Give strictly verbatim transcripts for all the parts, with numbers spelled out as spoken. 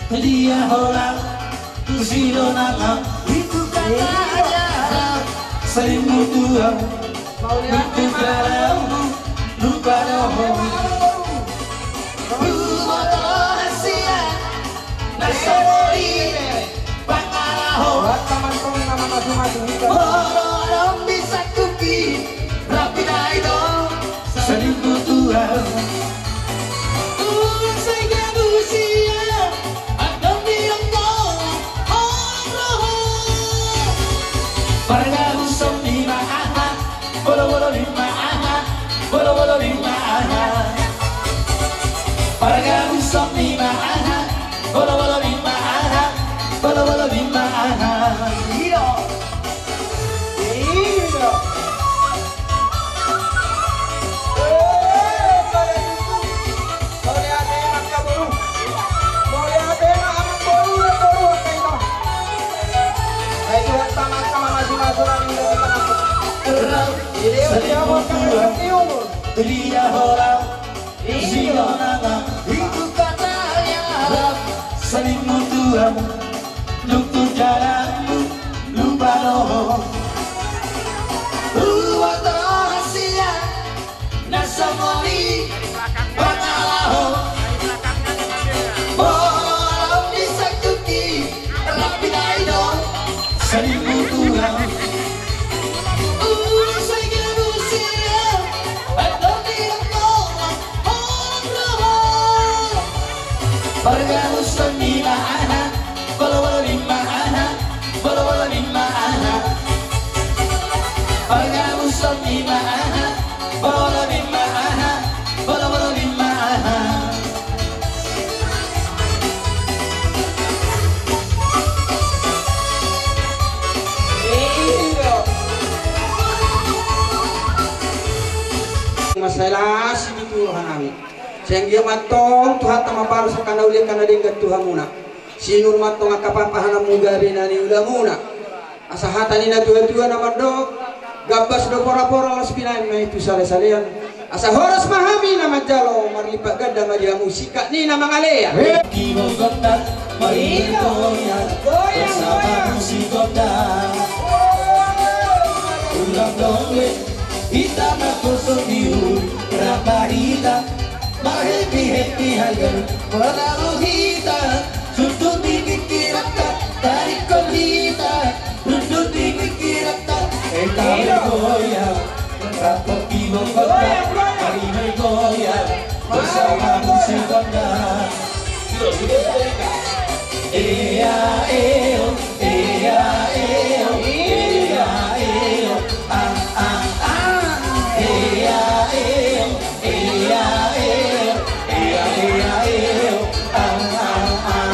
Dia holan tu sidongan, itu katanya. Selingkuh Tuhan, itu dalammu, lupa dohot. Buat rahasia, na so boi pangalaho. Buat teman-teman nama masing-masing kita. Molo adong bisa tuki, rapi na i do. Selingkuh Tuhan. Ulang sai gabu sia, adong di ronggo, orang roha. Pargabuson ni ma aha, bolo-bolo ni ma aha, bolo-bolo ni ma aha. Pargabuson ni ma aha, bolo-bolo ni ma aha, bolo-bolo ni ma aha. Iyo. Iyo. Sidongan, itu katanya. Selingkuh Tuhan, dung tu jalanmu, lupa dohot. Buat rahasia, na so boi pangalaho. Molo adong bisa tuki, rapi na i do. Selingkuh Tuhan. Ulang sai gabu sia, adong di ronggo, orang roha. Pargabuson ni ma aha, bolo-bolo ni ma aha, bolo-bolo ni ma aha. Pargabuson ni ma aha, bolo-bolo ni ma aha, bolo-bolo ni ma aha. Mansai las i tu roha nami. Sai anggiat ma antong Tuhanta mambahen angka na uli angka na denggan tu hamuna. Sinur ma antong angka pahananmu gabe na niulamuna. Asa hata ni na tua-tua na mandok, gambas do pora-pora, las pinahan ma i tu sale-salean. Asa horas ma hami na manjalo, marlipat ganda ma di hamu sikat ni na mangalean. Goyang, goyang. Ulang dong le, hita na kosong di ulu, rap ma hita, mar-happy-happy hagar, peralu hita, sundut di pingkiranta, tarikkon hita, sundut di pingkiranta. Eta goyang, rap di bongkota, mari goyang, bersama musik Honda. Ea, eo, ea, eo, ea, eo, ah, ah, ah. Ea, eo, ea, eo, ea, ea, eo, ah, ah, ah.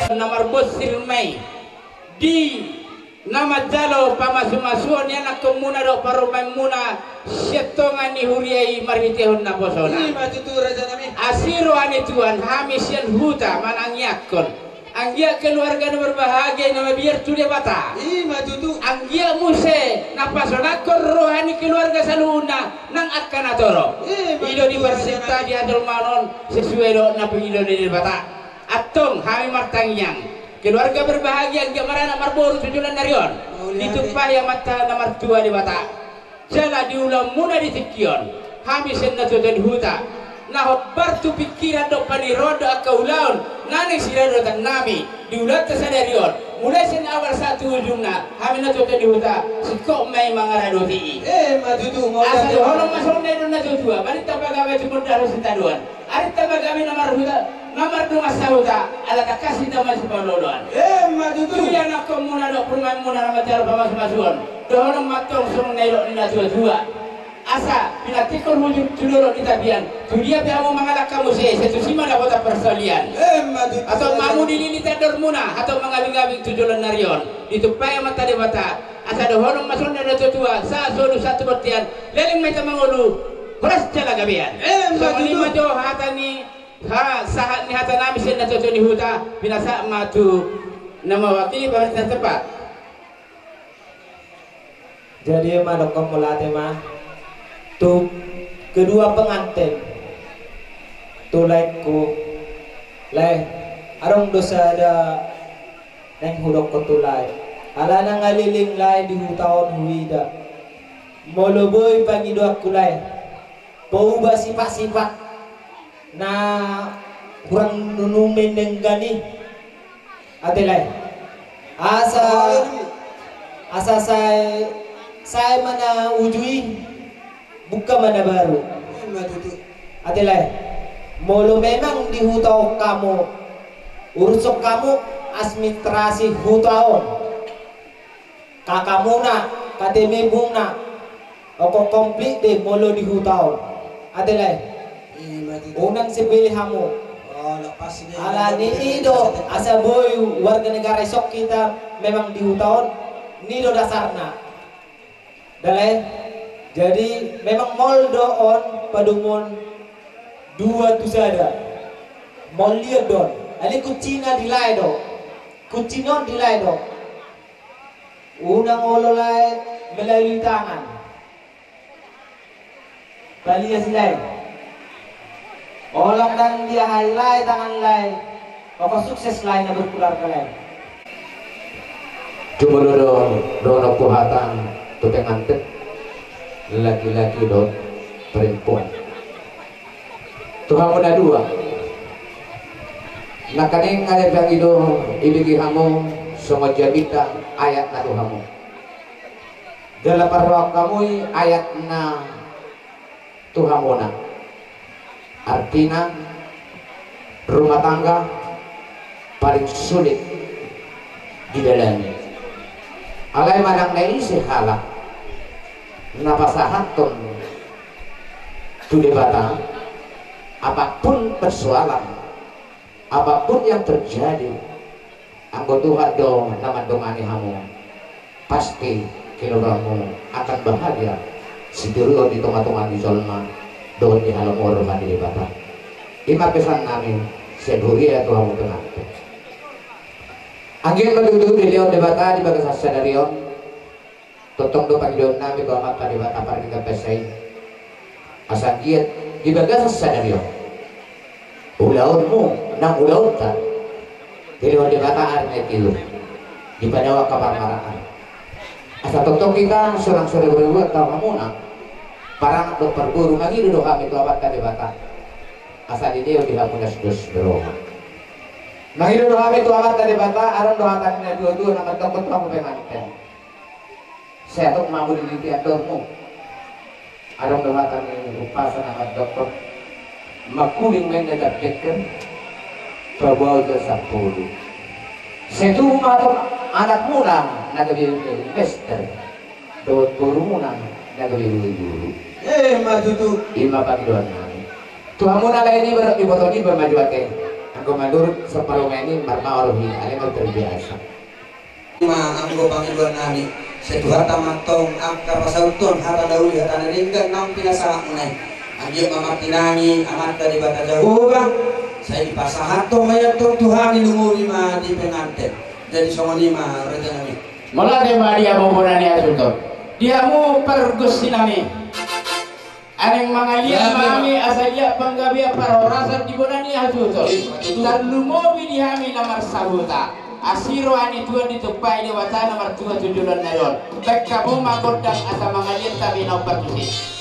Na marbonsir ma i di na manjalo pamasumasuon ni anakkonmuna dohot parumaenmuna sian tonga ni huria i marhitehon naposona. I ma tutu, raja nami. Asi roha ni Tuhan, hami sian huta manangiangkon. Anggiat keluarga na berbahagia i na mabiar tu Debata. I ma tutu. Anggiat muse Tapasonanghon roha ni keluarga saluhutna nang angka na torop. I do diparsinta di hajolmaon on sesuai dohot na pinangido ni Debata. Antong hami martangiang, keluarga berbahagia, anggiat maranak marboru tu joloan ni ari on, ditumpahi Amanta na martua Debata. Jala di ulaonmuna di tingki on, hami sian na tuatua ni huta, na hombar tu pingkiran dohot panirion dohot angka ulaon na naeng siradotan nami di ulaonta sadari on, mulai sian awal sahat tu ujungna, hami na tuatua ni huta singkop ma i mangaradoti i. Asa dohonon ma songon na nidok ni natuatua: Balinta pagabe tumundalhon sitadoan, arinta pagabe na marhuta, na mardongan sahuta, ala tangkas hita masipaolooloan. Tu ianakhonmuna dohot parumaenmuna na manjalo pamasumasuon, dohonon ma antong songon na nidok ni natuatua: Asa pinantikhon hujur tu dolok ni tapian, tu dia pe hamu mangalangka muse, sai tusi ma dapotan parsaulian. Antong ma hamu dilili andormuna, hatop mangabingabing tu joloan ni ari on, ditumpahi Amanta Debata. Asa dohonon ma songon na nidok ni natuatua: Sahat solu sahat tu bontean, leleng ma hita mangolu, horas jala gabean. Songon i ma jo hata ni, ha, sahat ni hata nami sian na tuatua ni huta, pinasahat ma tu na mewakili pemerintah tempat. Jadi ma dokkon mauliate ma tu kedua pengantin, tu laengku. Lae, adong do sada naeng hudokkon tu lae. Alana nga leleng lae di huta on huida. Molo boi pangidoanku lae, pauba sipatasipat na hurang nunung denggan i. Ate lae. Asa, asa sae, sae ma na uju i, buka ma na baru. Ate lae. Molo memang di huta on hamu, urushon hamu administrasi huta on. Kakamuna, K T P-muna, ingkon komplit do molo di huta on. Ate lae. Unang sipele hamu. Alani i do asa boi warga negara ison hita memang di huta on. I do dasarna. Ate lae. Jadi memang molo do on padomuon dua tu sada. Molo liat do on. Alai kuncina di lae do. Kunci ni on di lae do. Unang olo lae melalui tangan. Palias i lae. Olo ndang diahai lae tangan lae. Pokok sukses lae na berkeluarga lae. Jumolo do dohononku hata tu pengantin, laki-laki dohot perempuan. Tu hamu na dua. Nangkaning ale pangido, ibege hamu songon jamita ayatna tu hamu. Jala parrohahon hamu i ayatna tu hamuna. Artina, rumah tangga paling sulit didalani. Alai manang na ise halak na pasahathon tu Debata, apapun persoalan, apapun yang terjadi, anggo Tuhan do na mandongani hamu, pasti keluargamu akan bahagia, sitiruon di tongatonga ni jolma dohot di halomoan ni Debata. I ma pesan nami sian huria tu hamu pengantin. Anggiat ma tutu dilehon Debata di bagasan sadari on. Tongtong do pangidoan nami tu Amanta Debata pardenggan basa i, asa anggiat di bagasan sadari on, ulaonmu nang ulaonta dilehon Debata ari na tiur, dipadao angka parmaraan. Asa tongtong hita sonang soribuan tu hamuna paranak dohot parboru. Mangido do hami tu Amanta Debata asa dilehon di hamu na sidos ni roha. Mangido do hami tu Amanta Debata, adong do hata ni natuatua na mandokkon tu hamu pengantin. Sai hatop ma hamu dilili andormu. Adong do hata ni umpasa na mandokkon: Mangkuling ma inna jambekken, paboa udan sampulu. Sai tubu ma hatop anakmuna na gabe master dohot borumuna na gabe guru. Ima tutu. Ima pangidoan nami tu hamuna lae niba dohot iboto niba ma jo ate. Anggo manurut sampalomena i marmaol do hita, alai ma terbiasa. Ima anggo pangidoan nami, sai Tuhanta ma antong angka pasauthon hata na uli hata na denggan naung pinasahatmuna i. Anggiat ma martinangi Amanta Debata Jahowa, sai dipasahathon ma i antong tu hami, lumobi ma di pengantin. Jadi songon i ma raja nami. Mauliate ma di hamu bona ni hasuhuton. Di hamu pargonsi nami, naeng mangaliat ma hami asa liat panggabean parhorasan di bona ni hasuhuton. Tarlumobi di hami na marsahuta. Asi roha ni Tuhan ditumpahi Debata na martua tu joloan ni ari on. Baen hamu ma gondang asa mangaliat tabe na umpartusi.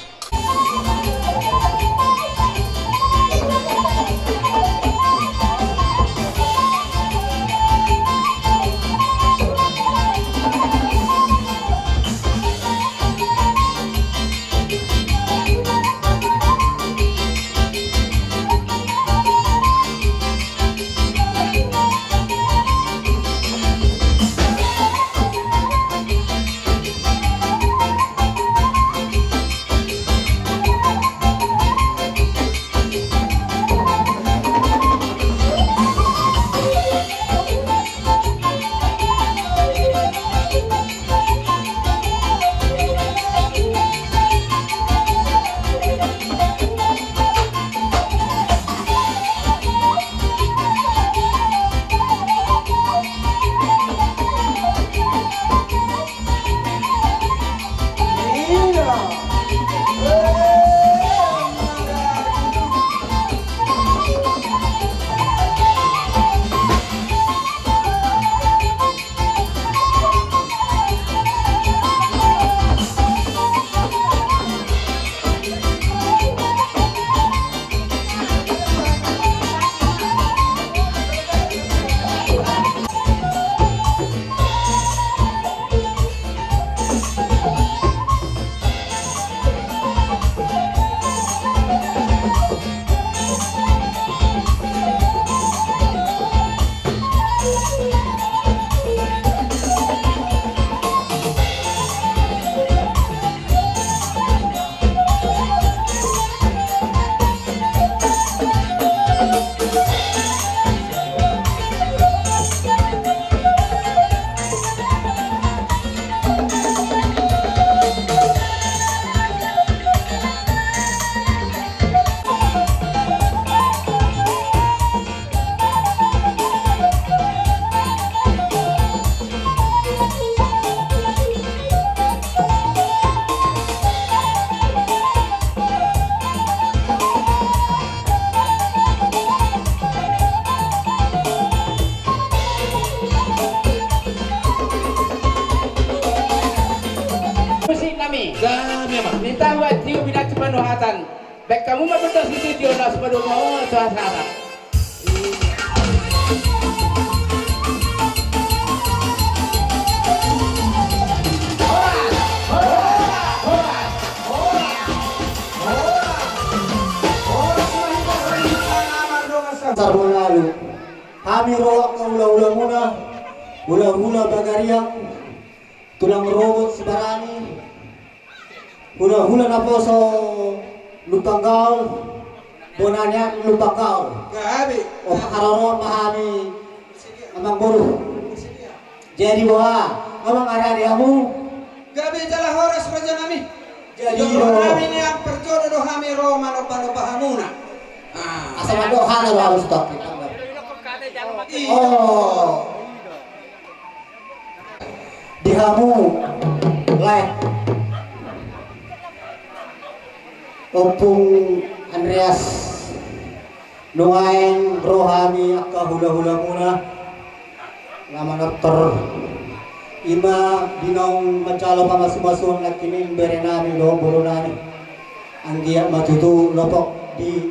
Musik nami. Nami ma. Nitahu atiu binatu panuhatan. Baen hamu ma gondang sititi on laos padomu hamu ma tu hasahatan. Sarbongalu. Hami roha hulahula muna, hulahula Bagariang, tulang rorobot Sibarani, hulahula naposo Lumban Gaol, bona ni Lumban Gaol. Gabe. Om haroro ma hami amang boru. Jadi boha, amang, ari-ari hamu? Gabe jala horas raja nami. Jadi do. Nami nian parjolo do hami ro manomba-nomba hamuna. Ah. Asa mandok hana do hamu sutak. Iya. Oh. Di hamu, lae. Ompung Andreas, nuaeng ro hami angka hulahula muna na manortor. Ima di naung manjalo pamasu-masuon nangkining bere nami dohot boru nami. Anggiat ma tutu lopok di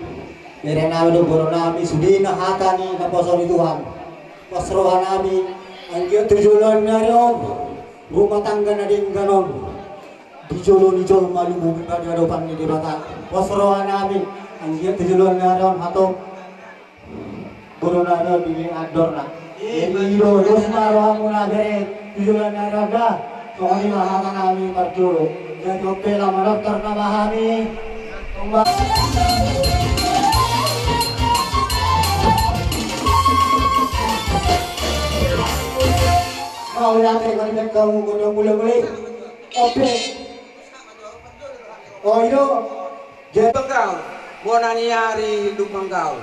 bere nami dohot boru nami sudena hata ni naposo ni Tuhan. Pos roha nami, anggiat tu joloan ni ari on, rumah tangga na denggan on di jolo ni jolma lumobi ma di adopan ni Debata. Pos roha nami, anggiat tu joloan ni ari on hatop boru nami on dilehon andorna. Jadi i do, dos ma rohamuna bere tu joloan ni ari on da. Songon i ma hata nami parjolo. Jadi on pe laho manortor nama hami. Mau nanti kau di bengkau, kau dong mulai-mulai. Oke. Oh, iyo. Jadi Lumban Gaol, bona ni ari Lumban Gaol.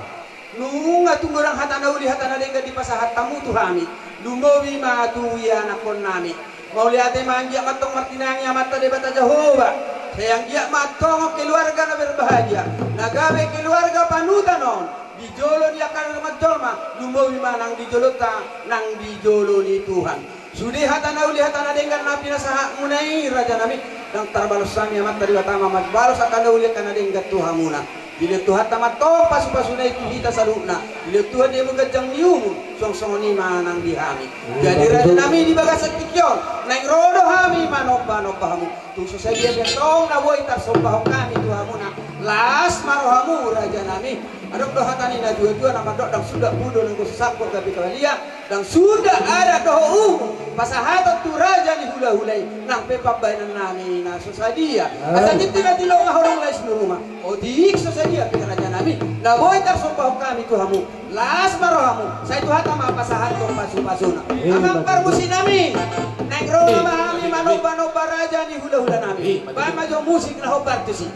Nunga tung godang hata na uli hata na denggan dipasahat hamu tu hami. Lumobi ma tu ianakhon nami. Mauliate ma anggiat ma antong martinangi Amanta Debata Jahowa. Sai anggiat ma antong keluarga na berbahagia, na gabe keluarga panutan on di jolo ni angka dongan jolma, lumobi ma nang di jolonta, nang di jolo ni Tuhan. Sude hata na uli hata na denggan na pinasahatmuna i, rajanami, ndang tarbalos hami, Amanta Debata ma mambalos angka na uli angka na denggan tu hamuna. Dilehon Tuhanta ma antong pasupasuna i tu hita saluhutna. Dilehon Tuhan di hamu ganjang ni umur, suang songon i ma nang di hami. Jadi rajanami, di bagasan tingki on naeng ro do hami manombanomba hamu. Tung so sadia pe antong na boi tarsombahon hami tu hamuna, las ma rohamu, rajanami. Adong do hata ni na tuatua na mandok, ndang suda pudo nanggo sasangkot gabe kabalia, ndang suda adat dohot uhum pasahaton tu raja ni hulahula i, nang pe pambahenannami na so sadia. Asa tingki na tilonga holong lais ni ruma. Otik so sadia pe, rajanami, na boi tarsombahon hami tu hamu, las ma rohamu, sai Tuhanta ma pasahathon pasupasuna. Amang parmusiknami, naeng ro ma hami manombanomba raja ni hulahulanami. Baen ma jo musik na hombar tusi.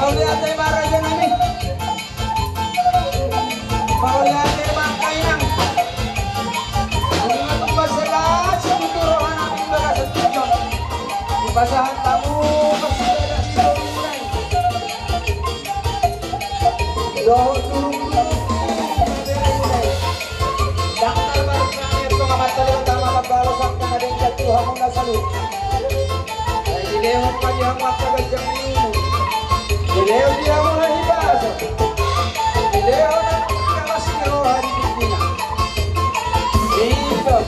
Mauliate ma rajanami. Mauliate ma angka inang. Nunga tumpak sela sibutu rohanami di bagasan tingki on. Dipasahat hamu marsidadak sidohot mulai. Dohot turun. Ndang tarbalos nami antong Amanta Debata ma mambalos angka na denggan tu hamuna saluhut. Dilehon ma di hamu angka ganjang ni umur. Dilehon di hamu hahipason. Dilehon angka las ni roha di tingkina. Ito.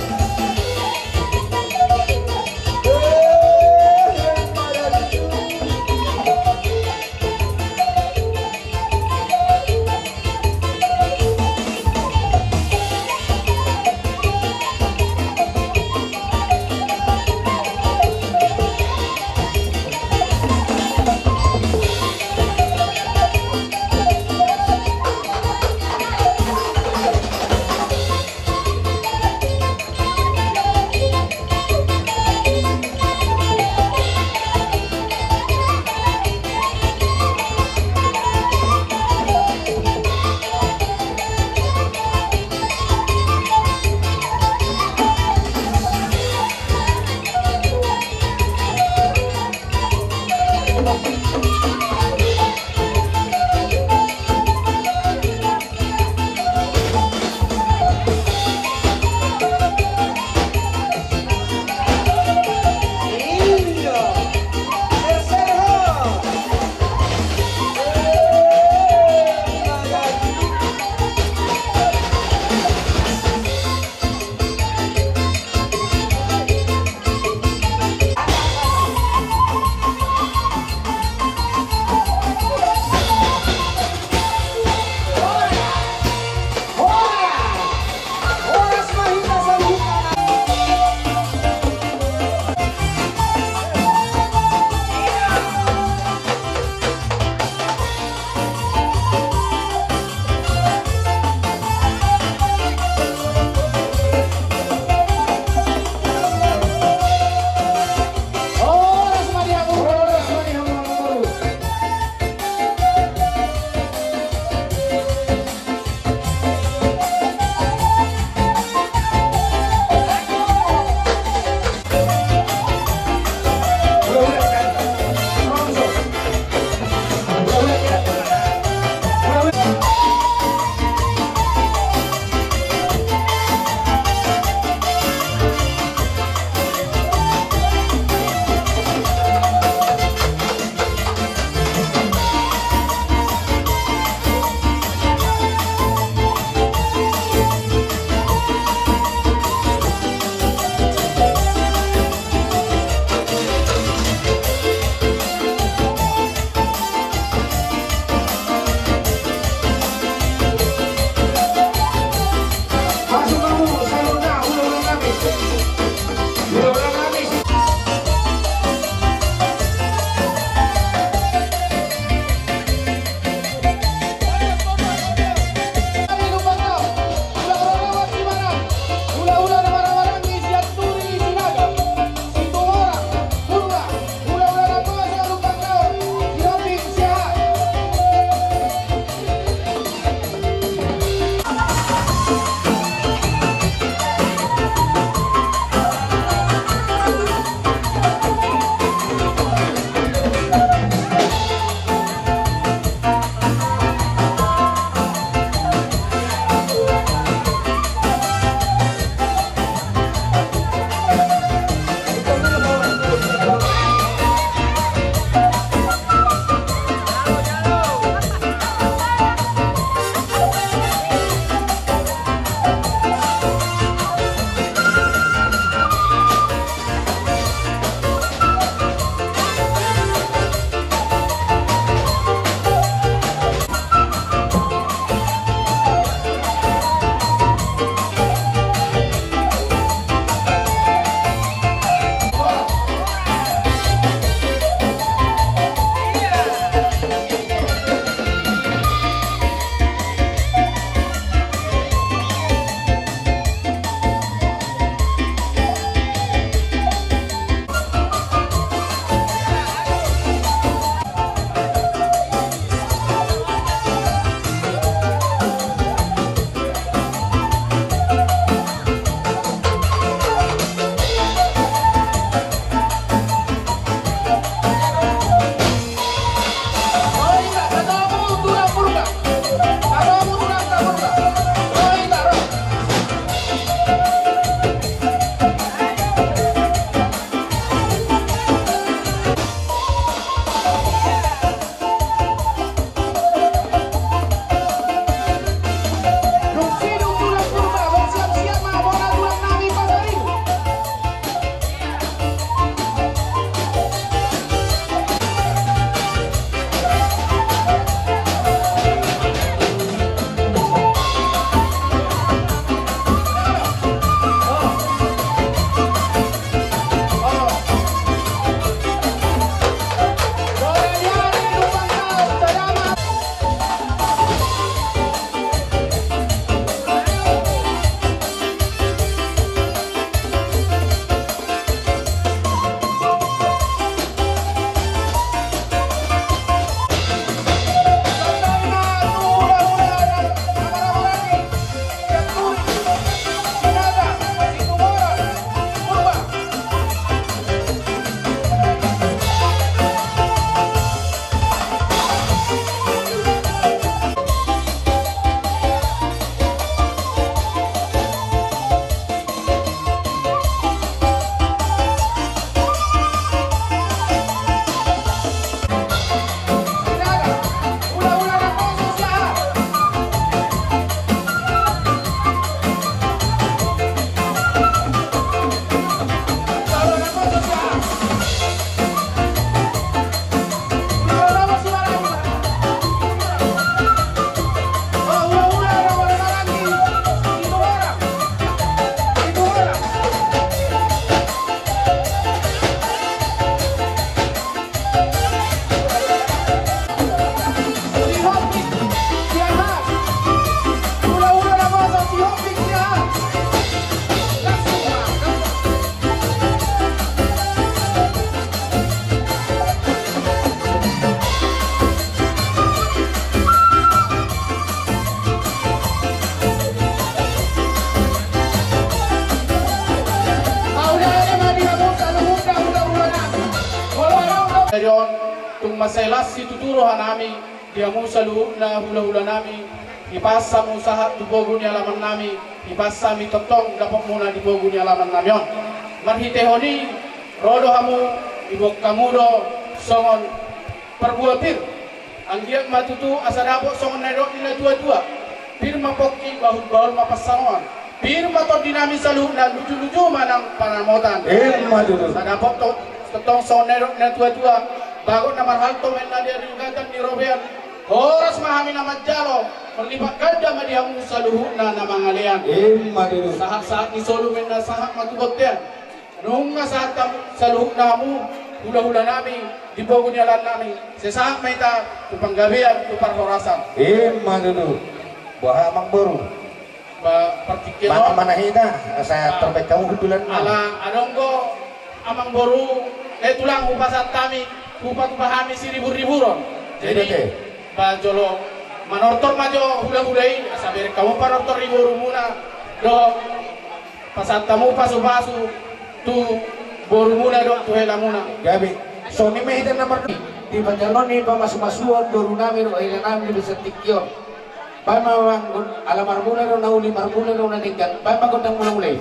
Situtu rohanami di hamu saluhutna hulahulanami, hipas hamu sahat tu pogu ni alamannami, hipas hami tongtong dapotmuna di pogu ni alamannami on. Marhitehon i ro do hamu, diboan hamu do songon parbue pir. Anggiat ma tutu asa dapot songon na nidok ni natuatua: Pir ma pongki, bahulbahul ma pansamotan. Pir ma tondinami saluhutna, lujuluju ma nang pansamotan. Ima tutu. Asa dapot tong, tongtong songon na nidok ni natuatua: Bagot na marhalto ma inna di ari ugatan ni robean. Horas ma hami na manjalo, marlipat ganda ma di hamu saluhutna na mangalean. Ima tutu. Sahatsahat ni solu ma inna sahat ma tu bontean. Nunga sahat hamu saluhutna hamu hulahulanami di pogu ni alamannami, sai sahat ma hita tu panggabean, tu parhorasan. Ima tutu. Boha, amangboru? Ba, partingkian on. Mana, mana hita, asa tarbaen hamu hundulanna. Ala adong do, amangboru, eh, tulang, hupasahat hami, hupatupa hami siriburiburon. Jadi, jadi, ba jolo manortor ma jo hulahula i, asa bereng hamu panortor ni borumuna dohot pasahat hamu pasupasu tu borumuna dohot tu helamuna. Gabe. Songon i ma hita na mar-, di panjalo ni pamasumasuon borunami dohot helanami di bagasan tingki on. Baen ma, ala marmula do na uli, marmula do na denggan. Baen ma gondang mulamula i.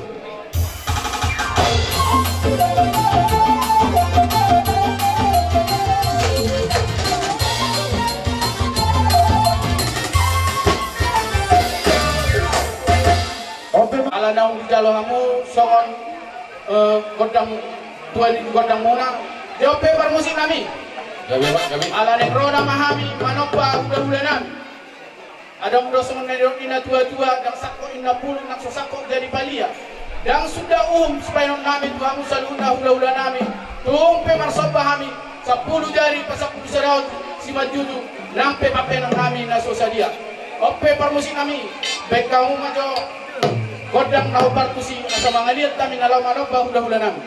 Ope ma. Ala naung dijalo hamu songon, eh, gondang, tua di gondangmuna. Jadi ope parmusiknami. Gabe, Pak, gabe. Ala naeng ro nama hami manomba hulahulanami. Adong do songon na nidok ni natuatua: Ndang sangkot inna pulu, ndang so sangkot jadi palia. Ndang sunda uhum sibaenonnami tu hamu saluhutna hulahulanami. Tung pe marsomba hami sampulu jari pasampulu sada on simanjujung, nang pe pambaenonnami na so sadia. Ope parmusiknami, baen hamu ma jo gondang na hombar tusi, asa mangaliat hami na laho manomba hulahulanami.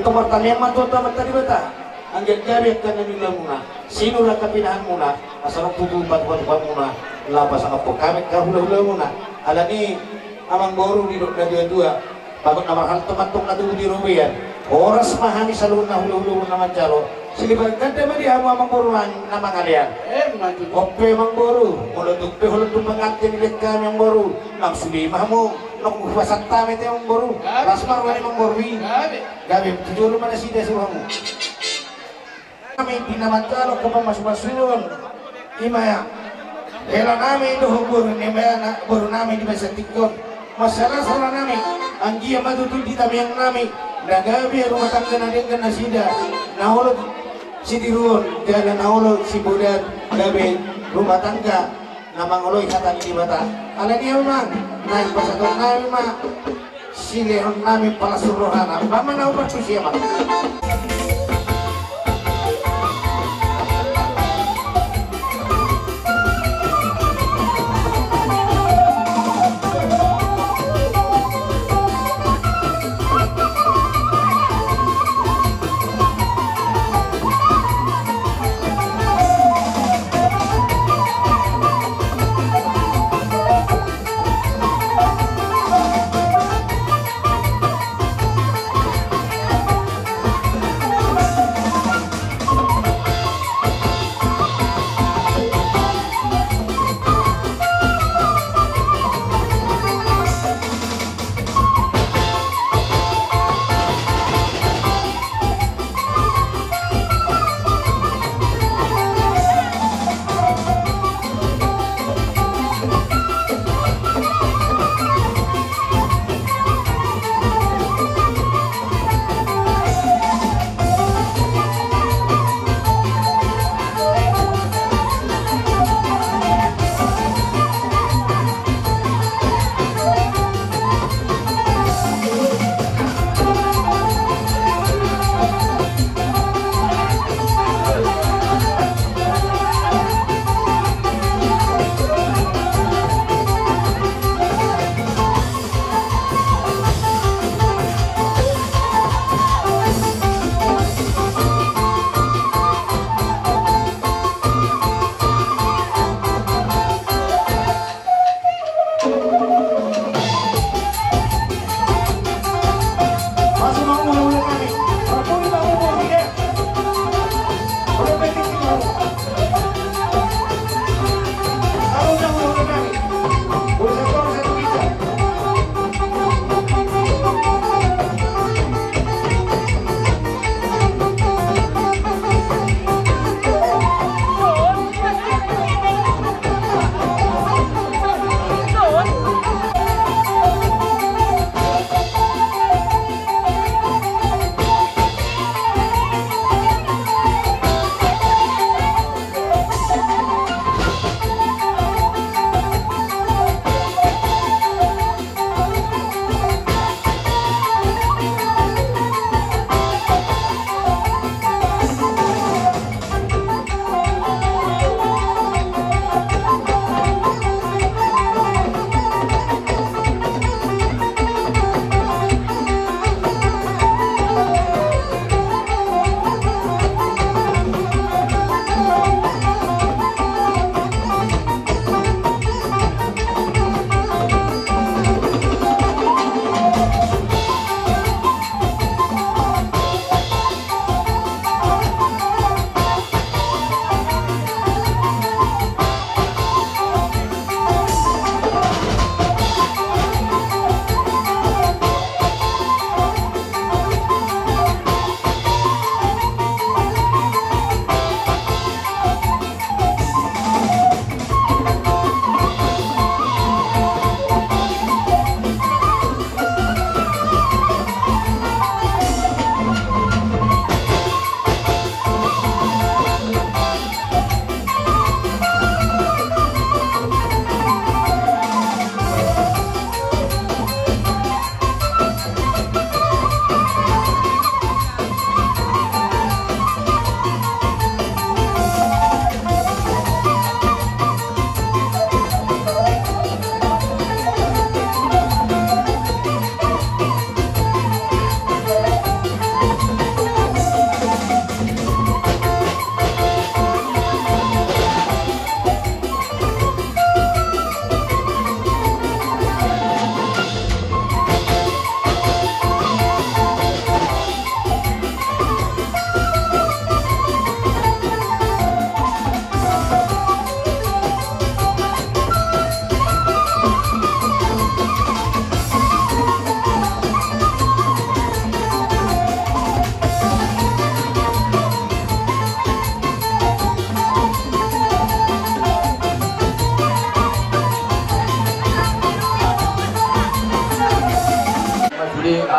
Martangiang ma tu Amanta Debata, anggiat gabe angka na niulamuna, sinur angka pinahanmuna, asa ro tutu patupatupanmuna, laho pasangaphon hami angka hulahulamuna. Alani i, amangboru, didok natuatua, bagot na marhalto ma antong na tubu di robean. Horas ma hami saluhutna hulahulamuna manjalo. Silihon ganda ma di hamu amangboru na mangalean. On pe amangboru, molo tung pe holan tu pangate ni lean hami amangboru, nang sude ma hamu, nang hupasahat hami ate amangboru. Las ma roha ni amangboru i. Gabe tu jolo ma nasida, sude hamu. Hami di na manjalo angka pamasumasuon, i ma hela nami dohot boru ni, boru nami di bagasan tingki on. Mansai las roha nami, anggiat ma tutu di tamiang nami na gabe rumah tangga na denggan nasida, na olo sitiruon jala na olo sibodan, gabe rumah tangga na mangoloi hata ni Debata. Alani i amang, naeng pasahaton nami ma silehon nami palas rohana. Ba ma na upartusi amang.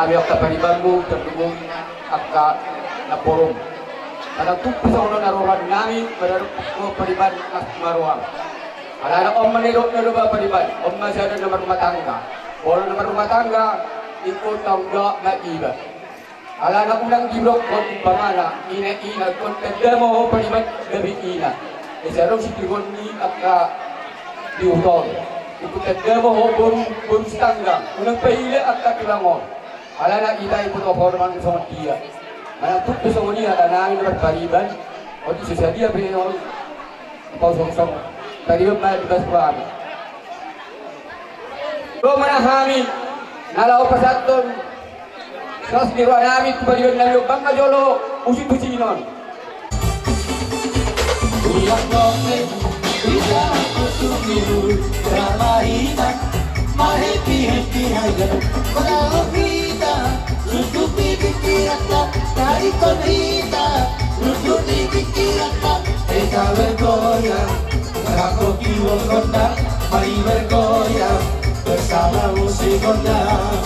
Hami angka paribanmu, tardungi angka namborum. Manang tung pe songon on na rohanami, maradophon pariban na marroha. Alana on ma na nidokna do ba pariban, on ma sada na marrumah tangga. Molo na marrumah tangga, ingkon tanggung jawab ma iba. Alana unang didokkon umpamana, ina-ina, ingkon tanda ma ho pariban gabe ina. Asa adong sitigonna angka di huta on. Ingkon tanda ma ho boru, boru setanggang. Unang paila angka tulang on. Alana hita i boto hormat songon dia. Manang tung pe songon i hatanami na marpariban, on di so sadia pe on. Pausong-song. Tadi ma di bas hami. Ro ma hami na laho pasahathon sos ni rohanami tu pariban nami on, bangga jolo usi-usi non. Ulang dope, hita, kutu, miru, rama hita, ma-happy-happy haja. Maradophon hita, tutupi pingkiranta, tarikon hita, tutupi pingkiranta, hita bergoyang. Rap di gondang, mari bergoyang bersama musik gondang.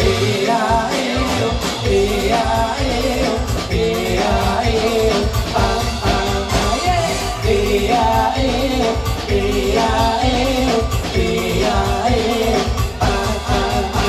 Ea, eo, ea, eo, ea, eo, a, a, a, yeah. Ea, eo, ea, eo, ea, eo, a, a, a.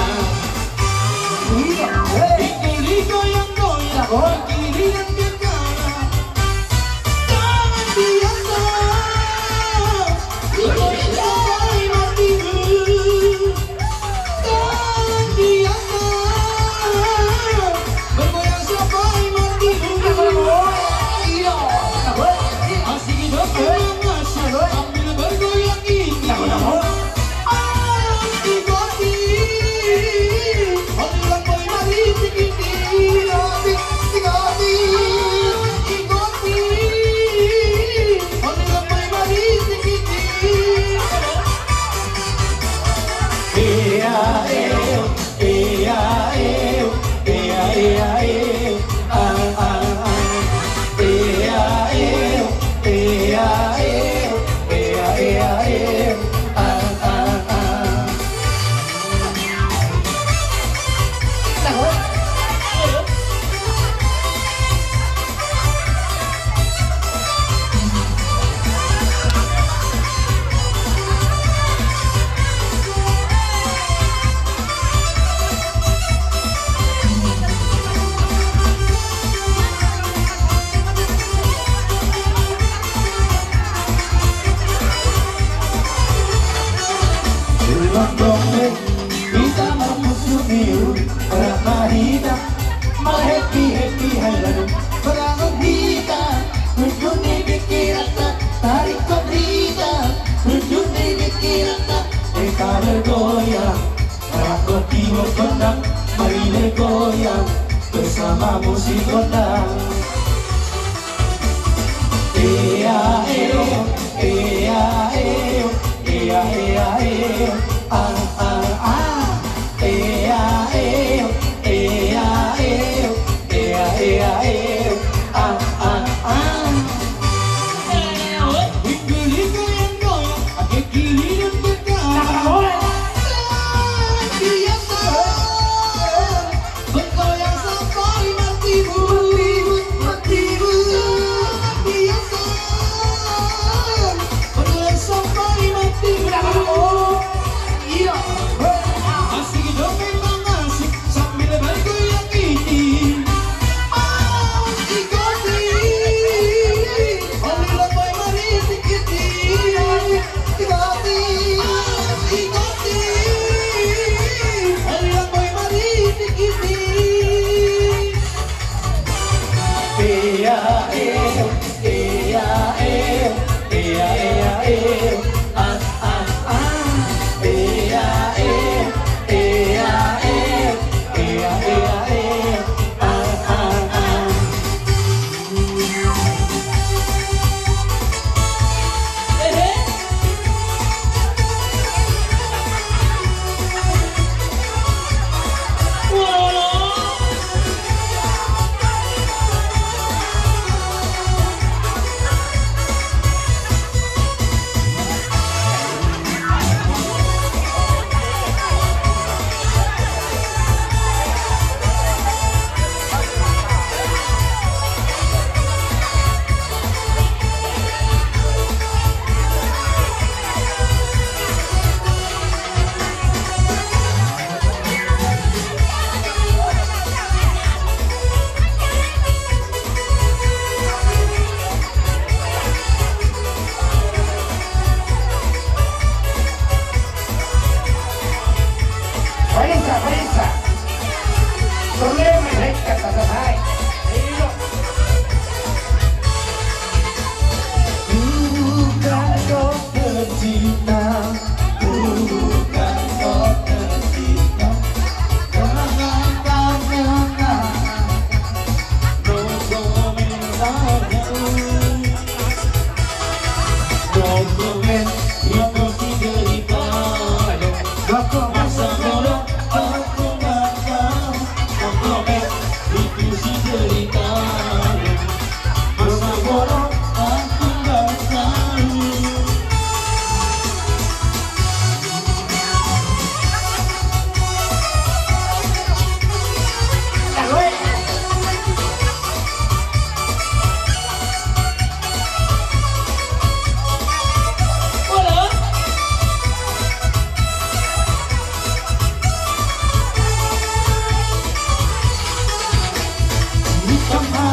Ulang dope, hita marmusu miru, rap ma hita, ma-happy-happy haja. Maradophon hita, tutupi pingkiranta, tarikon hita, tutupi pingkiranta, hita bergoyang. Rap di gondang, mari bergoyang bersama musik gondang. Ea, eo, ea, eo, ea, ea, eo, a, a, a. Ea, eo, ea, eo, ea, ea, eo, a, a, a.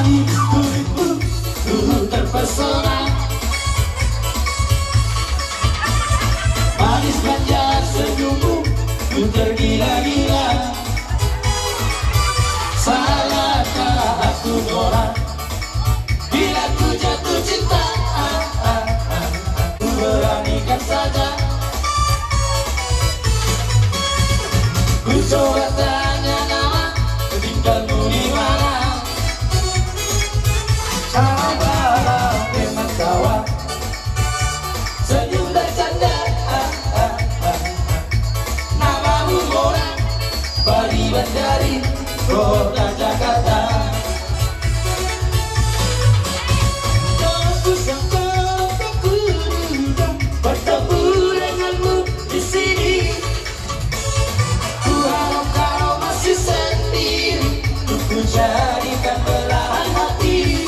Kulitmu, tubuh terpesona. Manis manja senyummu, ku tergila-gila. Salahkah aku, Nora, bila ku jatuh cinta? Ah, ah, ah, ah. Ku beranikan saja. Ku coba tanya nama, tinggalmu di mana? Abang memang kawan, senyum dan canda. Ah, ah, ah, ah. Namamu Mona, Bali Banjar, Kota Jakarta. Tak kusangka, tak kuduga bertemu denganmu di sini. Ku harap kau masih sendiri, ku jadikan belahan hati.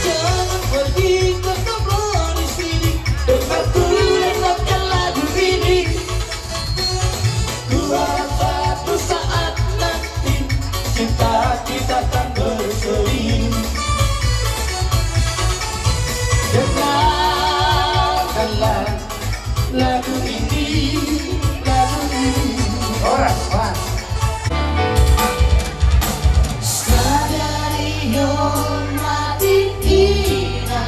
Jangan pergi, tetaplah di sini, dengar ku dengarkan lagu ini. Ku harap satu saat nanti cinta kita kan berseri. Dengarkanlah lagu ini, lagu ini. Horas, Mas. Sadari on mati hina.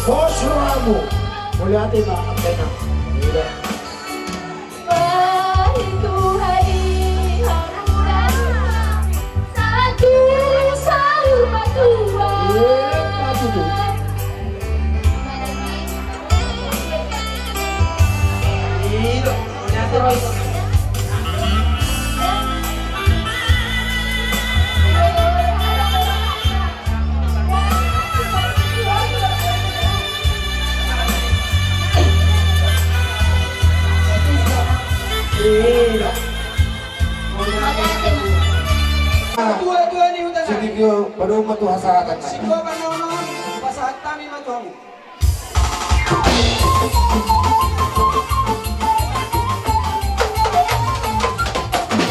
Pos rohamu. Mauliate ma, Antenna. Iya. Iya, patudu. Adong ma tu hasahatan. Sikopan na on, pasahat hami ma tu hamu.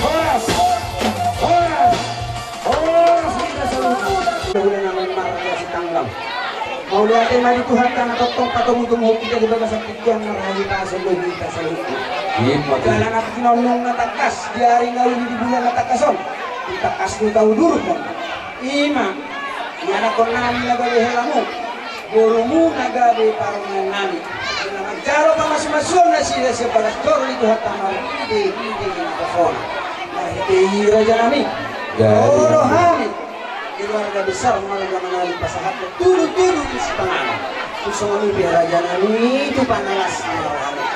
Horas! Horas! Horas, kita saluhutna. Mauliate ma di Tuhanta na tongtong patomutomuhon hita di bagasan tingki on, marhite pasu do hita saluhutna. Ima tutu. Jala na pinondong na tangkas di ari na uli di bulan na tangkas on, di tangkas do taudurhon. Ima, ianakhon nami na gabe helamu, borumu na gabe parumaen nami. Na manjalo pamasumasuon nasida sian bagas joro ni Tuhanta marhite i na pasona. Marhite i raja nami. Olo hami keluarga besar marga Manali pasahathon tudutudu ni sipanganon. Tung songon i pe raja nami, tu panalas ni rohami.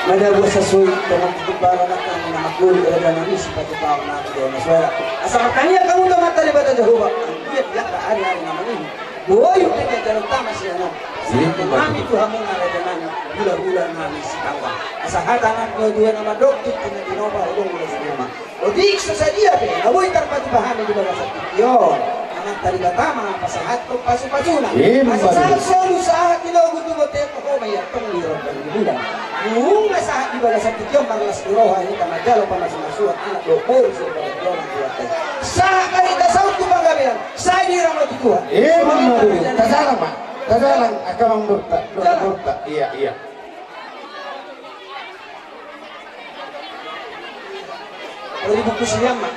Mada buat sasoi, tongtong tu bala na kami na magoli raja nami, sipatupaon nami do na suara. Asa martangiang hamu tu Amanta Debata Jahowa, anggiat di angka ari-ari na mangihut, boi pe na jalo tama sian on. Sahali nami tu hamu na raja nami, hulahula nami Sitaoan. Asa hata na dua-dua na mandok tingki na tinopa, adong mula sinama. Otik so sadia pe na boi tarpatupa hami di bagasan tingki on, Amanta Debata ma pasahathon pasupasuna. Ima tutu. Asa solu sahat ni logu tu bontean, ho ma i antong di rondang ni bulan. Nunga sahat di bagasan tingki on marlas ni roha hita manjalo pamasumasuon anak dohot boru sian bagas joro ni Tuhanta i. Sahat ma hita saut tu panggabean, sai diramoti Tuhan. Ima tutu. Tajalang ma. Tajalang angka amangborunta, amangborunta. Ia, ia. Ro di buku sian ma.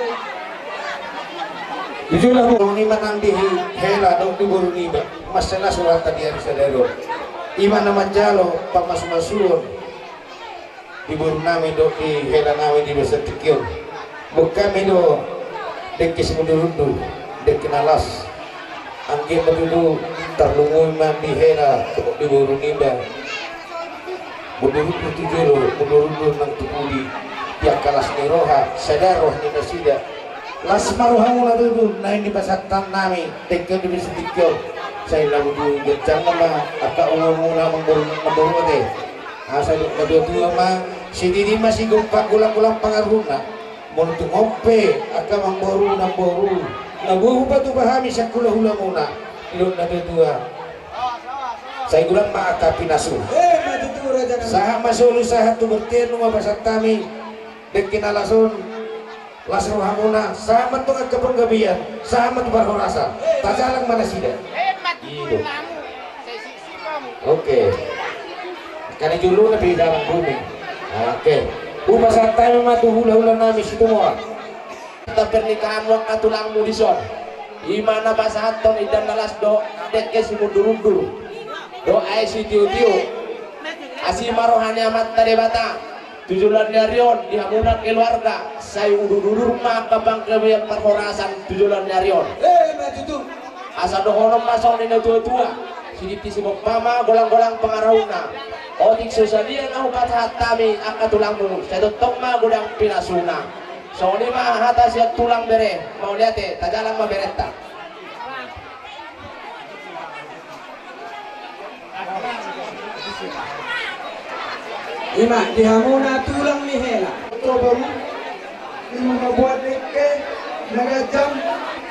Jujurlah boru niba nang di hela dohot di boru niba. Mansai las rohanta di ari sadari on. Ima na manjalo pamasumasuon di boru nami dohot di hela nami di bagasan tingki on. Buat hami do dengke simundur-undur, dengke na las. Anggiat ma tutu tarlumobi ma di hela dohot di boru niba. Mundur-undur tu jolo, mundur-undur nang tu pudi. Di angka las ni roha, sada roha ni nasida. Las ma rohamuna tutu, naeng dipasahat nami dengke on di bagasan tingki on. Sai na boi ganjang ma angka umurmuna, amangboru, amangboru, ate. Asa didok natuatua ma, sididi ma sigompa, golang-golang pangaruhuna. Molo tung on pe angka amangboru, namboru, na boi hupatupa hami sian hulahulamuna, didok natuatua, sai golang ma angka pinasu. Ima tutu raja nami. Sahat ma solu, sahat tu bontean, nunga pasahat hami dengke na las on. Las rohamuna, sahat ma tu angka panggabean, sahat ma tu parhorasan. Tajalang ma nasida. Ima tutu. Oke. Angka na jolo na pe dalan bumi. Oke. Hupasahat hami ma tu hulahula nami Situmorang. Pernikahanmu angka tulangmu dison, ima na pasahathon indahan na las dohot dengke simundur-undur dohot aek sitiotio. Asi ma roha ni Amanta Debata tu joloan ni ari on di hamuna keluarga, sai udurudur ma angka panggabean parhorasan tu joloan ni ari on. Ima tutu. Asa dohonon ma songon i natuatua, sididi sigompa ma, golang-golang pangaruhuna. Otik so sadia na hupasahat hami angka tulangmu, sai tongtong ma godang pinasuna. Songon i ma hata sian tulang bere. Mauliate, tajalang ma berenta. Ima di hamuna tulang ni hela. Tobaru, ima ma buat dengke na ganjang,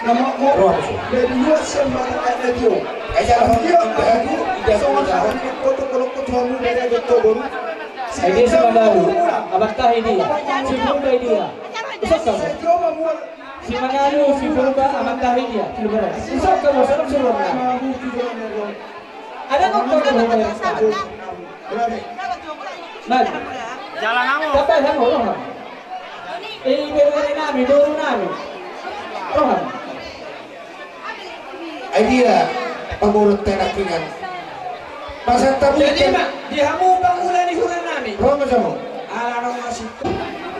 na makmur. Jadi luas sembarang anak dia. Dia aku songon sahat ni koto kolok koto hamu dari adat Tobaru. Ai dia si Mangalu, amanta i dia. Si Purba i dia. Usah kamu. Si Mangalu, si Purba, amanta i dia. Usah kamu, usah kamu. Ada kok kau kata kata. Nah. Jalan kamu. Dapat kamu, roham. Eh, bere-bere nami, boru nami. Roham. Ai dia pamurut tenak ringan. Masa tamu. Jadi, ikan. Mak, di hamu pangula ni hula nami. Romo, romo. Ala romo si.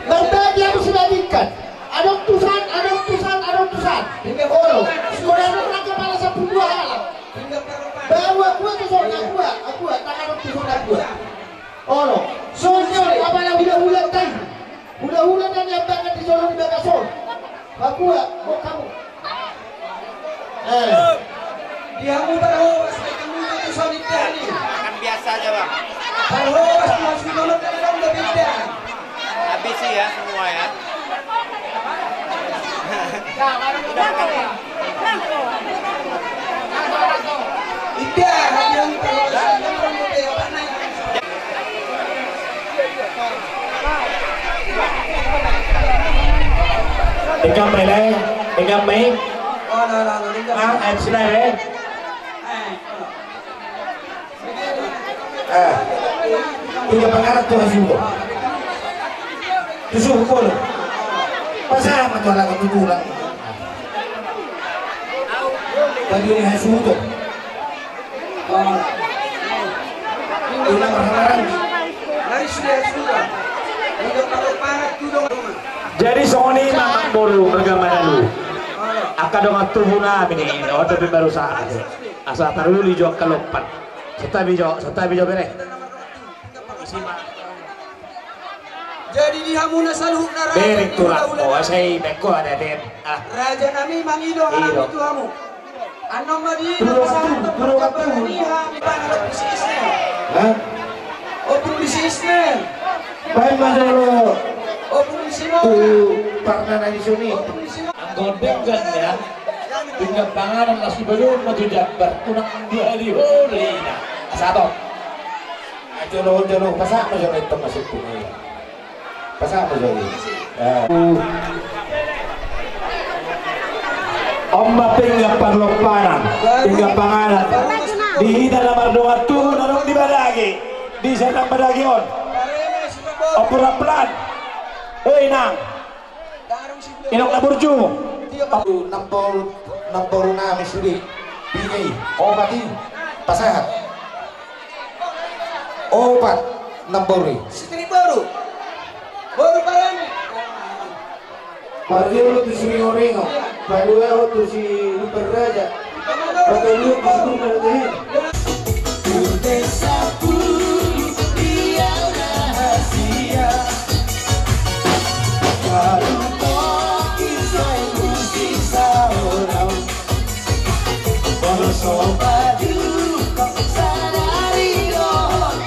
Bang tadi aku sudah ikan. Adong tusan, adong tusan, adong tusan. Hingga olo. Sudah ada kepala sepuluh dua halak. Hingga perempuan. Baru aku, aku, aku, aku, aku, tak ada tusan aku. Olo. Soalnya apa lagi udah ulang tadi? Hulahula na niambangan di jolo ni bagas on. Pakua, bok hamu. Eh. Di hamu parhobas, di hamu tu songon i. Kan biasa aja, Bang. Parhobas tu songon i, kan ada beda. Habis ya semua ya. Udah makan ya? Ikam mai le, ikam mai. Ah, eh, sila le. Eh, tiga pangaran tu hasuhuton. Tu suhut kolo. Pasahat ma tu halak tu tulang. Baju ni hasuhuton. Tulang marhamaranggi. Jadi songon i ma amangboru marga Manalu. Angka dongan tubu nami ni, on dope baru sa. Asa taruli jo angka lompan. Santabi jo, santabi jo bere. Jadi di hamu na saluhutna raja. Bere ni tulang, hula-hula. Oh, sai beko ada den. Ah. Raja nami mangido hami tu hamu. Annon ma di na pasahat tu, tu, tu, tu. Hah? Ompung di sisne. Baen ma jolo. Ompung di sisne. Tu parna na di sini. Ompung di sisne. Anggo denggan ya. Denggan panganon nasi balum ma tu jambar, tulang dua hari hori na. Asa tong. Jolo, jolo, pasahat ma jolo, itu masuk tu. Pasahat ma jolo. Eh. Omba pinggan parlompanan, pinggan panganon. Di hita na mardongan tubu na adong di Badage. Di sana Badage on. Ompung Raplan. Hei, nang. Inok na burju. Namboru, namboru nami sude. Pinggan i. Opat i. Pasahat. Opat. Namboru i. Sitri boru. Boru parani. Parjolo tu Siringoringo. Paduahon tu Silumban Raja. Patoluhon tu Situmorang Tehin. Ute sapulu dia rahasia. Baru kopi sai musik saorang. Bolo so baju kok sadari dohot.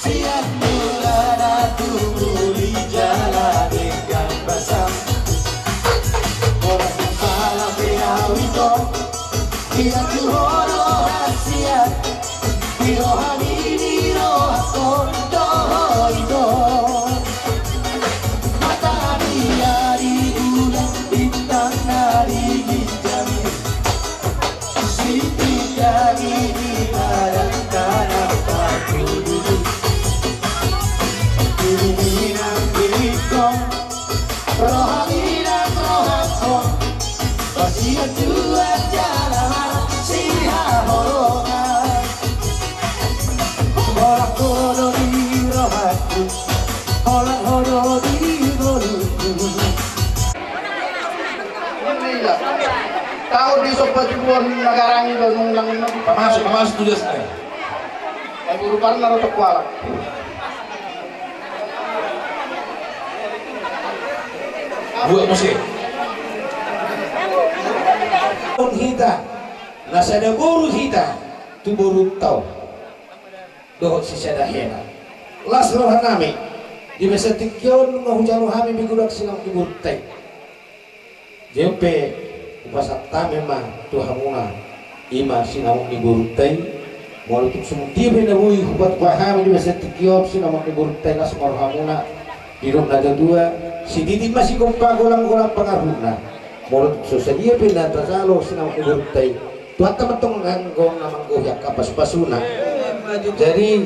Sian mula na tumuli jala denggan basa. Boras na salam pe au ito. Ia tu ho do hasian. Di roha ni, di roha ho do ho ito. Mataniari bulan bintang na di ginjang. Di somba tubuan na garang i do nungnang. Pamasuk, pamasuk tugasna. Ai buru parna ro tokuala. Buat musik. On hita, na sada boru hita, tu boru tau. Dohot sisada hela. Las roha nami, di bagasan tingki on nunga hujalo hami minggu dua sinamot ni boru tai. Jempe, hupasahat hami ma tu hamuna, ima sinamot ni boru tai, molo tung songon dia pe na boi hupatupa hami di bagasan tingki on sinamot ni boru tai las ma rohamuna, didok na tuatua, sititi ma sigompa golang-golang pangarahutna, molo tung so sadia pe na tajalo sinamot ni boru tai, Tuhanta ma tong anggo na manggohi angka pasupasuna. Jadi,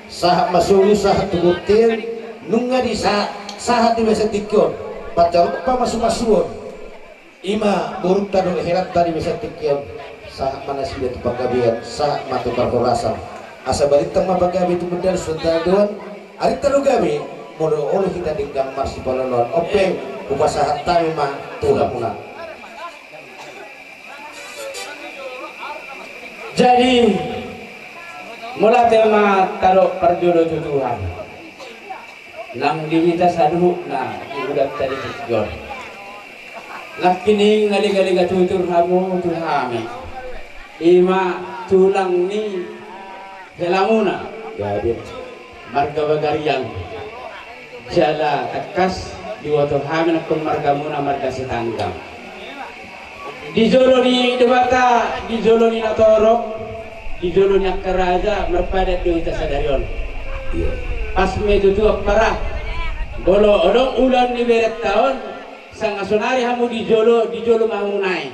sahat ma solu, sahat tu bontean, nunga di sa-, sahat di bagasan tingki on. Pacarompa ma sumasuon. Ima borunta dohot helanta di bagasan tingki on. Sahat ma nasida tu panggabean, sahat ma tu parhorasan. Asa balintang ma panggabe tu bontean songon tadoan, arinta do gabe, molo olo hita denggan marsipaloloan. On pe, hupasahat hami ma tu hamuna. Jadi, mauliate ma tadok parjolo tu Tuhan. Nang di hita saluhutna di ulaonta di tingki on. Nangkining na legalega tutur hamu tu hami. Ima tulang ni helamuna. Jadi. Marga Bagariang. Jala tangkas diboto hami nangkin margamuna marga Sitanggang. Di jolo ni Debata, di jolo ni natorop, di jolo ni angka raja, marpadan do hita sadari on. Iya. Pas ma i tutu ampara. Molo adong ulaon ni berenta on, sanga sonari hamu di jolo, di jolo ma hamu nai,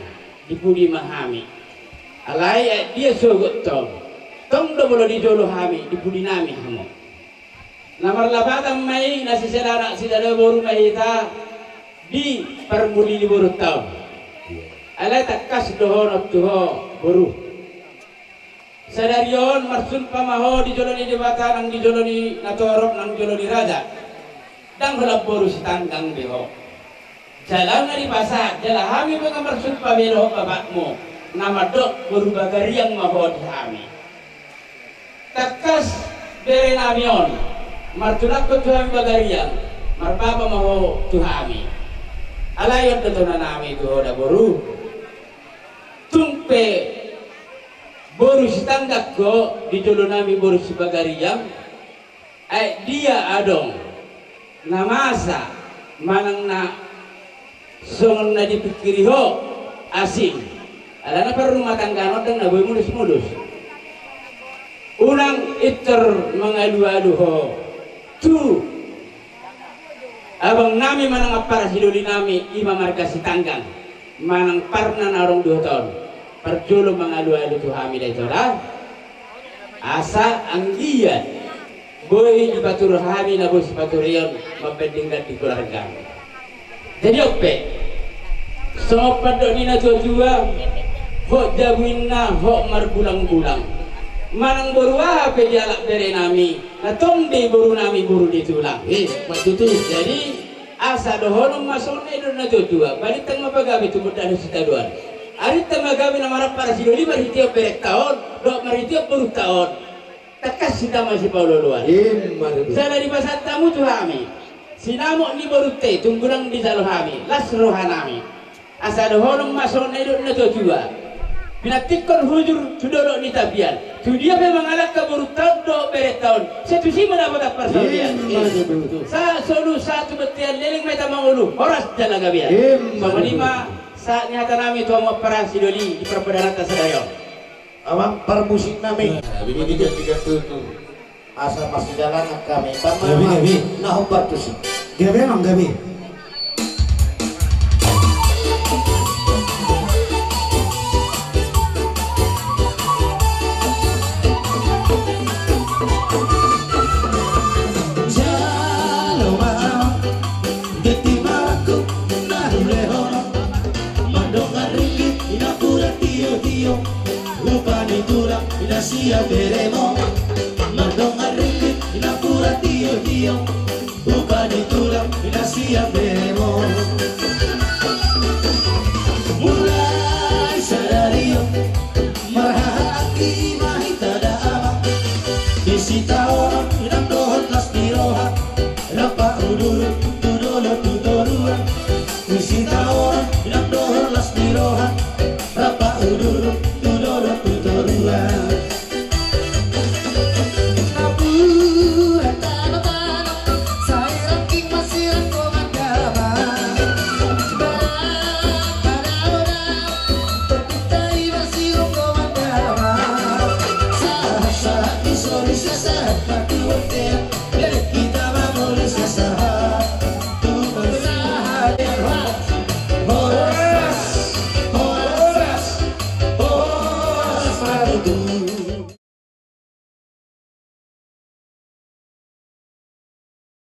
di pudi ma hami. Alai, eh, dia sogot tong. Tong do molo di jolo hami, di pudi nami hamu. Na marlapatan ma i, na sisada anak sisada boru ma hita di parmuli ni borunta on. Alai tangkas dohonon tu ho boru. Sadari on marsumpa ma ho di jolo ni Debata, nang di jolo ni natorop, nang jolo ni raja. Ndang holan boru Sitanggang be ho. Jala nunga dipasahat, jala hami pe nunga marsumpa be dohot bapakmu, na mandok boru Bagariang ma ho di hami. Tangkas bere nami on, martulangkon tu hami Bagariang, marbapa ma ho tu hami. Alai on do tona nami tu ho da boru. Tung pe boru Sitanggang ho, di jolo nami boru Sibagariang, ai dia adong na masa manang na songon na dipingkiri ho asing, alana parrumatanggaan on ndang na boi mulus-mulus. Unang pintor mangalu-alu ho tu abang nami manang ampara sidoli nami, ima marga Sitanggang, manang parna na adong di huta on, parjolo mangalu-alu tu hami da i, tora. Asa anggiat boi dipature hami na boi sipatureon mambahen denggan di keluarga. Jadi on pe, songon pandok ni natuatua, hot jabu inna, hot margulang-gulang. Manang boru aha pe dialap bere nami, na tong do i boru nami boru ni tulang. Eh, ma tutu. Jadi, asa dohonon ma songon na nidok ni natuatua, balintang ma pagabe tumundalhon sitadoan. Arinta ma gabe na marampara sidoli marhitehon berenta on, dohot marhitehon borunta on. Tangkas hita masipaolo-oloan. Ima tutu. Sada dipasahat hamu tu hami sinamot ni borunta i, tung godang dijalo hami, las roha nami. Asa dohonon ma songon na nidok ni natuatua. Pinantikhon hujur tu dolok ni tapian. Tu dia pe mangalangka borunta on dohot berenta on, sai tusi ma dapotan parsaulian. Ima tutu. Sahat solu, sahat tu bontean, leleng ma hita mangolu, horas jala gabean. Ima tutu. Songon i ma sahat ni hata nami tu hamu ampara sidoli di parpadananta sadari on. Amang parmusik nami. Nah, bini tiga-tiga tutu. Asa masidalangan hami. Gabe, gabe. Na hombar tusi. Gabe, amang, gabe. Jalo ma genti marangkup na hulehon. Mandongan ringgit i nampuna tio-tio, upa ni tulang i na sian beremo. Mandongan ringgit i nampuna tio-tio, upa ni tulang i na sian beremo.